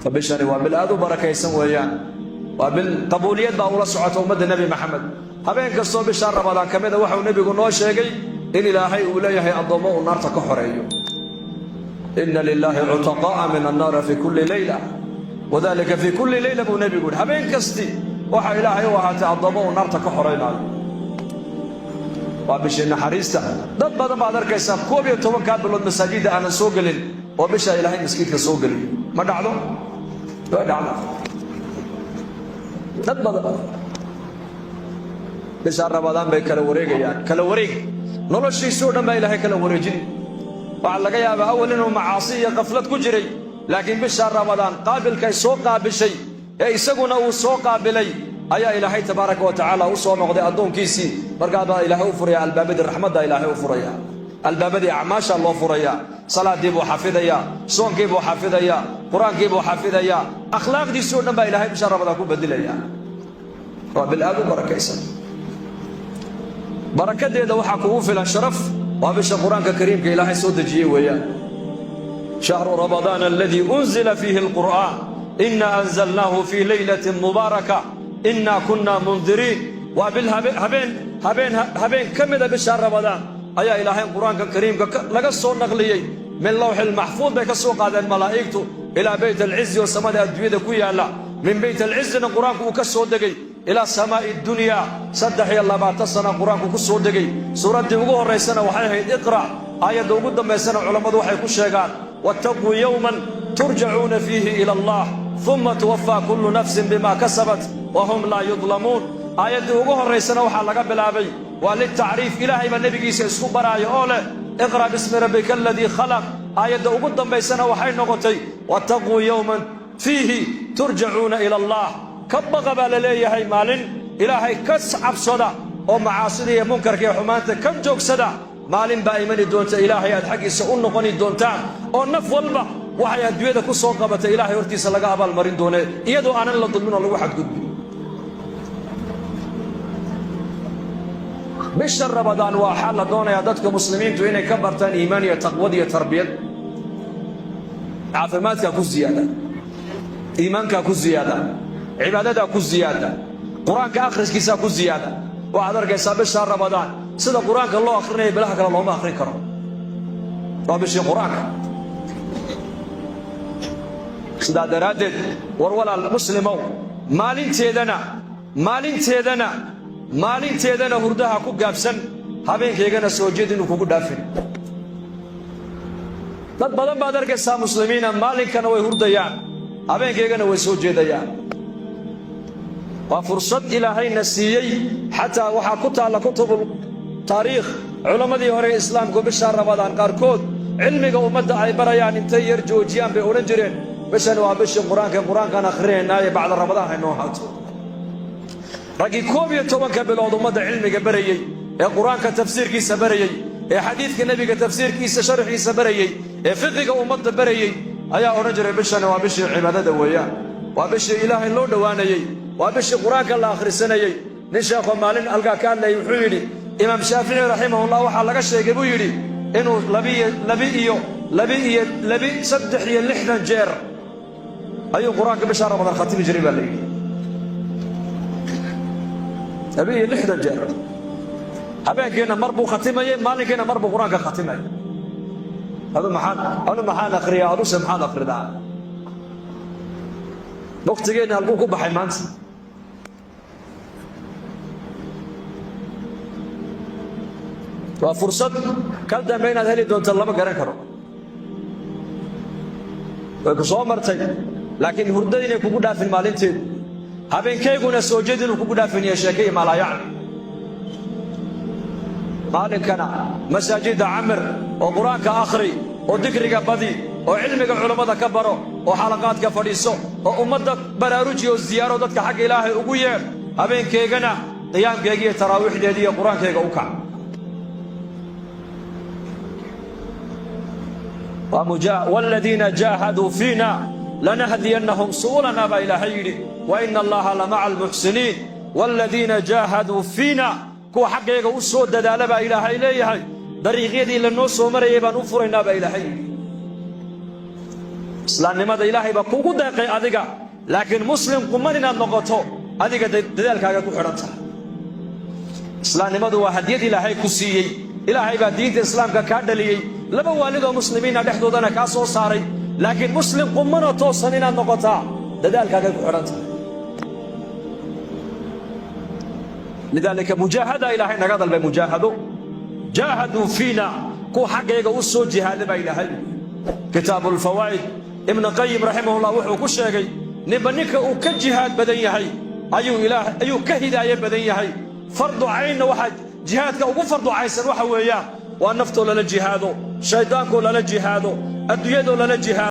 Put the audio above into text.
Fa bishani waa bil aad u barakaysan weeyaan. Waa bil qabuuliyad baa ula socota ummadda Nebi Maxamed. Habeen kastoo bishaa Ramadaan ka mida waxau nebigu noo sheegay in Ilaahay uu leeyahay addoommo uu naarta ka xoreeyo. Ina lilaahi cutaqaa'a min annaari fi kulli leyla, wadalika fii kulli leyla, buu nebigu yidhi. Habeen kasti waxaa Ilaahay u ahaatay addoommo uu naarta ka xoreynaayo. Waa bishii naxariista. Dad badan baad arkaysaa 11-kaa bilood masaajidda aanan soo gelin oo bishaa Ilaahay maskiidka soo geliyo. Ma dhacdo? Way dhacdo. Dad badan bishaa Ramadaan bay kala wareegayaan, kala wareeg noloshiisoo dhan baa Ilaahay kala wareejini. Waxaa laga yaabaa awal inuu macaasi iyo qaflad ku jiray, laakiin bishaa Ramadaan qaabilkay soo qaabishay ee isaguna uu soo qaabilay ayaa Ilaahay tabaaraka wa tacaala u soo noqday addoonkiisii. Markaa baa Ilaahay u furaya albaabadii raxmadda, Ilaahay u furaya albaabadii acmaasha loo furaya. Salaadii buu xafidayaa, soonkii buu xafidayaa, qur-aankii buu xafidayaa, akhlaaqdiisii o dhan baa Ilaahay bisha Ramadaan ku bedilaya. Waa bil aad u barakaysan. Barakadeeda waxaa kugu filan sharaf, waa bisha Qur-aanka Kariimka Ilaahay soo dejiyey weeyaan. Shahru Ramadaan aladii unzila fiihi alqur'aan, ina anzalnaahu fii laylatin mubaaraka, ina kunna mundiriin. Waa bil habeen habeen habeen ka mida bisha Ramadaan ayaa Ilaahay Qur-aanka Kariimka laga soo naqliyey. Min lawxi lmaxfuud bay ka soo qaadeen malaa'igtu ilaa Bayt Alcizi oo samada adduunyada ku yaalla. Min Bayt Alcizina Qur-aanku uu ka soo degay ilaa samaa'i dunyaa. 23 sana Qur-aanku ku soo degay. Suuraddii ugu horraysana waxay ahayd Iqra'. Aayadda ugu dambaysana culammadu waxay ku sheegaan: wattaquu yowman turjacuuna fiihi ila Allah, uma tuwafaa kullu nafsin bima kasabat wahum laa yudlamuun. Aayaddii ugu horraysana waxaa laga bilaabay waa liltacriif. Ilaahay baa nebigiisa isku baraaya oo leh: iqra' bismi rabbika aladii khalaq. Aayadda ugu dambaysana waxay noqotay: wattaquu yowman fiihi turjacuuna ila Allah. Ka baqa baa la leeyahay maalin Ilaahay ka cabsada oo macaasida iyo munkarka iyo xumaanta ka joogsada. Maalin baa imani doonta Ilaahay aad xaggiisa u noqoni doontaan, oo naf walba waxay adduunyada ku soo qabatay Ilaahay hortiisa laga abaalmarin doonee, iyadoo aanan la dulmin oo lagu xadgudbin. Bisha Ramadaan waxaa la doonayaa dadka muslimiintu inay ka bartaan iimaan iyo taqwad iyo tarbiyad. Caafimaadkaa ku ziyaada, iimaankaa ku ziyaada, cibaadadaa ku ziyaada, Qur-aanka akhriskiisaa ku ziyaada. Waxaad arkaysaa bisha Ramadaan sida Qur-aanka loo akhrinaya bilaha kale looma akhrin karo. Waa bishii Qur-aanka. Sidaa daraaddeed, war walaal muslimow, maalinteedana maalinteedana maalinteedana hurdaha ku gaabsan, habeenkaygana soo jeed inuu kugu dhaafin. Dad badan baad arkaysaa muslimiina, maalinkana way hurdayaan, habeenkaygana way soo jeedayaan. Waa fursad Ilaahayna siiyey. Xataa waxaa ku taalla kutubul taariikh, culammadii hore islaamku bisha Ramadaan qaarkood cilmiga ummadda ay barayaan intay yar joojiyaan bay odhan jireen: bishani waa bishii Qur-aanka, Qur-aankaan akhrinaynaaye bacda Ramadaan haynoo haato. Raggii 11-ka bilood ummadda cilmiga barayey, ee Qur-aanka tafsiirkiisa barayey, ee xadiidka nebiga tafsiirkiisa sharxiisa barayey, ee fiqiga ummadda barayey ayaa odhan jiray: bishani waa bishii cibaadada weeyaan, waa bishii Ilaahay loo dhowaanayey, waa bishii Qur-aanka la akhrisanayey. Nin sheekhoo maalin halkaa ka hadlayay wuxuu yidhi: Imaam Shaafici raximahullah waxaa laga sheegay, buu yidhi, inuu labi iyo labi iyo labi 63 jeer ayuu Qur-aanka bishaa Ramadaan khatimi jiray, baa la yidhi. 62 jeer. Habeenkiina mar buu khatimayey, maalinkiina mar buu Qur-aanka khatimayay. Adu maxaan, anu maxaan akhriyaa, aduse maxaad akhridaa? Waqtigeenna halkuu ku baxay maanta? Waa fursad kal dambe inaad heli doonto lama garan karo. Way ku soo martay, laakiin hurdada inay kugu dhaafin maalinteedu, habeenkayguna soo jeed inuu kugu dhaafin iyo sheeke iyo maalaayacni. Maalinkana masaajidda camir oo Qur-aanka akhri oo dikriga badi oo cilmiga culammada ka baro oo xalaqaadka fadhiiso oo ummadda baraaruji oo ziyaaro, dadka xagga Ilaahay ugu yeedh. Habeenkaygana qiyaamkayga iyo taraawiixdeeda iyo Qur-aankayga u kac. Waaladiina jaahaduu fiina lanahdiyannahum subulana, baa Ilaahay yidhi. Wa ina Allaha la maca almuxsiniin. Waaladiina jaahaduu fiina, kuwa xaggayga u soo dadaala, baa Ilaahay leeyahay, dariiqyadii lanoo soo marayay baan u furaynaa, baa Ilaahay yidhi. Islaamnimada Ilaahay baa kugu deeqay adiga, laakiin muslim quman inaad noqoto adiga dadaalkaaga ku xidhan tahay. Islaamnimadu waa hadiyad Ilaahay ku siiyey. Ilaahay baa diinta islaamka kaa dhaliyey, laba waalidoo muslimiina dhexdoodana kaa soo saaray, laakiin muslim qumanoo toosan inaad noqotaa dadaalkaagay ku xidhan tahay. Lidaalika mujaahada Ilaahay naga dalbay, mujaahado. Jaahaduu fiina, kuwa xaggayga u soo jihaada baa Ilaahay. Kitaabu lfawaa'id, Ibnu Qayim raximahullah wuxuu ku sheegay, ninba ninka uu ka jihaad badan yahay ayuu ka hidaaye badan yahay. Fardu caynna waxaa jihaadka ugu fardu caynsan waxa weeyaan waa naftoo lala jihaado, shaydaankoo lala jihaado, adduunyadoo lala jihaado.